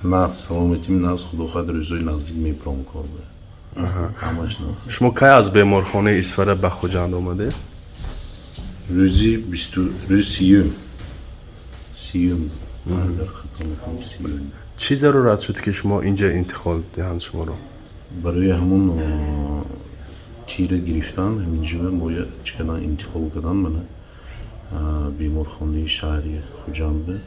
Нағз, саломатим нағз, худо хоҳад, рӯзҳои наздик мебаром кор ба. Ҳамаш нағз. Шумо кай аз беморхонаи Исфара ба Хуҷанд омадед? Рӯзи бисту, рӯзи 30-ум. 30-ум. Агар хато накунам, 30-ум. Чӣ зарурат шуд, ки шумо инҷа интиқол диҳанд шуморо? Барои ҳамун тира гирифтан ҳаминҷо моя чӣ кардан, интиқол кардан мана беморхонаи шаҳри Хуҷанд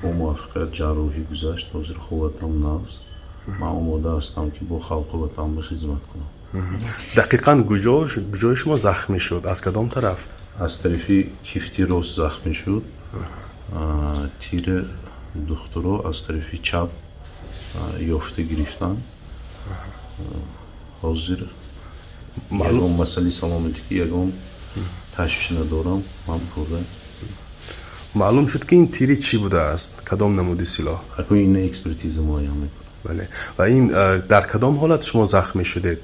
бо муваффақият ҷарроҳӣ гузашт. Ҳозир ҳолатам нағз. Ман омода ҳастам, ки бо халқу ватан ба хизмат кунам. Дақиқан куҷои шумо захмӣ шуд, аз кадом тараф? Аз тарафи кифти рост захмӣ шуд. Тира духтуро аз тарафи чап ёфта гирифтанд. Ҳозир ягон масъалаи саломатӣ ки ягон ташвиш надорам, ман пурра. Маълум шуд, ки ин тири чӣ будааст, кадом намуди силоҳ? Акун ина экспертиза муайян мекунад. Бале, ва ин дар кадом ҳолат шумо захмӣ шудед?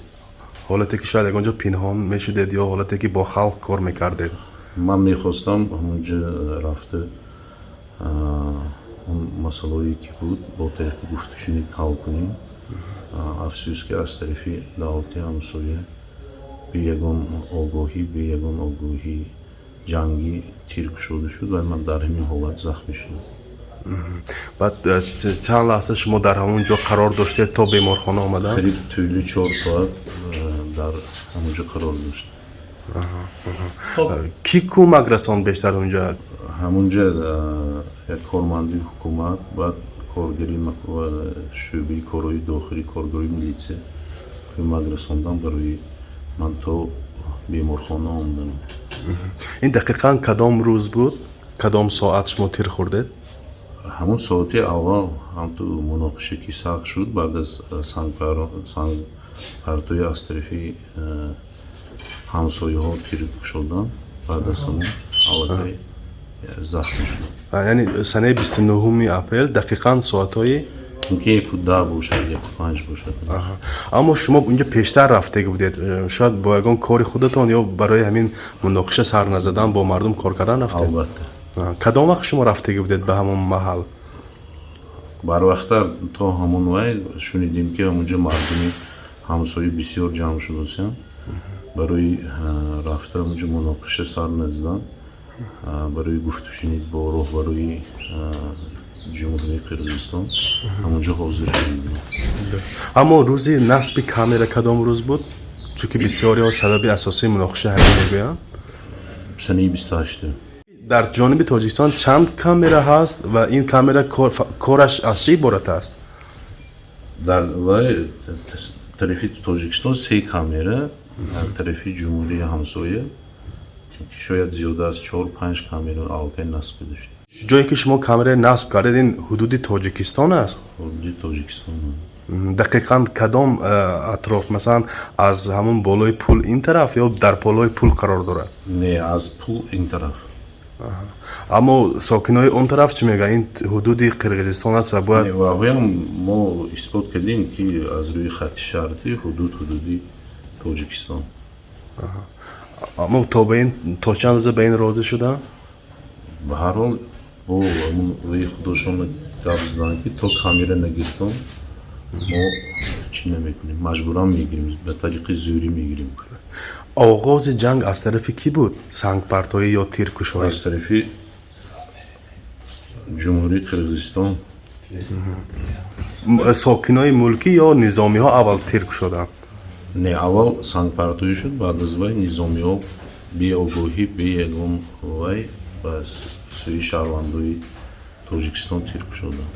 Ҳолате ки шояд ягон ҷо пинҳон мешудед ё ҳолате ки бо халқ кор мекардед? Ман мехостам ҳамонҷо рафта он масъалаое ки буд, бо тариқи гуфтушунид ҳал кунем. Афсӯс, ки аз тарафи давлати ҳамсоя бе ягон огоҳии ҷангӣ тир кушода шуд ва ман дар ҳамин ҳолат захмӣ шудам. Баъд чанд лаҳза шумо дар ҳамон ҷо қарор доштед то беморхона омадан? Қариб тӯли 4 соат дар ҳамон ҷо қарор доштам. Кӣ кӯмак расонд бештар онҷа? Ҳамунҷа як корманди ҳукумат, баъд коргари шӯъбаи корҳои дохилӣ, коргари милитсия кӯмак расондан барои ман то беморхона омаданам. Ин дақиқан кадом рӯз буд, кадом соат шумо тир хӯрдед? Ҳамун соати аввал, ҳамту муноқиша ки сахт шуд, баъд аз сангпартоӣ аз тарафи ҳамсояҳо тир кушодан, баъд аз ҳамун аллакай захмӣ шудам. Яъне санаи 29-уми апрел, дақиқан соатҳои? Мумкин 1:10 бошад, 1:05 бошад. Аммо шумо инҷо пештар рафтага будед, шояд бо ягон кори худатон ё барои ҳамин муноқиша сар назадан бо мардум кор кардан рафтед? Албатта. Кадом вақт шумо рафтага будед ба ҳамон маҳал? Барвақттар то ҳамон вай шунидем, ки ҳамонҷо мардуми ҳамсоя бисёр ҷамъ шудасиянд. Барои рафта ҳамонҷо муноқиша сар назадан, барои гуфтушунид бо роҳбарои Ҷумҳурии Қирғизистон ҳамонҷо ҳозир шудем. Аммо рӯзи насби камера кадом рӯз буд? Чунки бисёриҳо сабаби асосии муноқиша ҳамин мегӯянд. Санаи 28-ум. Дар ҷониби Тоҷикистон чанд камера ҳаст ва ин камера кораш аз чӣ иборат аст? Дар вай тарафи Тоҷикистон се камера, дар тарафи ҷумҳурии ҳамсоя ки шояд зиёда аз чор панҷ камера аллакай насб карда шуд. Ҷое ки шумо камера насб кардед, ин ҳудуди Тоҷикистон аст? Ҳудуди Тоҷикистон. Дақиқан кадом атроф, масалан, аз ҳамон болои пул ин тараф ё дар болои пул қарор дорад? Не, аз пул ин тараф. Аммо сокинои он тараф чӣ мегӯянд? Ин ҳудуди Қирғизистон аст ва бояд Не, ваҳоям мо исбот кардем, ки аз рӯи хатти шартӣ ҳудуд ҳудуди Тоҷикистон. Аммо то ба ин то чанд андоза ба ин розӣ шуданд? Ба ҳар ҳол, бо ҳамун рӯи худошон гап заданд, ки то камера нагиртон, мо чӣ намекунем, маҷбуран мегирем, ба тариқи зӯрӣ мегирем. Оғози ҷанг аз тарафи кӣ буд, сангпартоӣ ё тиркушоӣ? Аз тарафи Ҷумҳурии Қирғизистон. Сокинои мулкӣ ё низомиҳо аввал тир кушоданд? Не, аввал сангпартоӣ шуд, баъд аз вай низомиҳо беогоҳӣ, бе ягон вай ба сӯи шаҳрвандои Тоҷикистон тир кушоданд.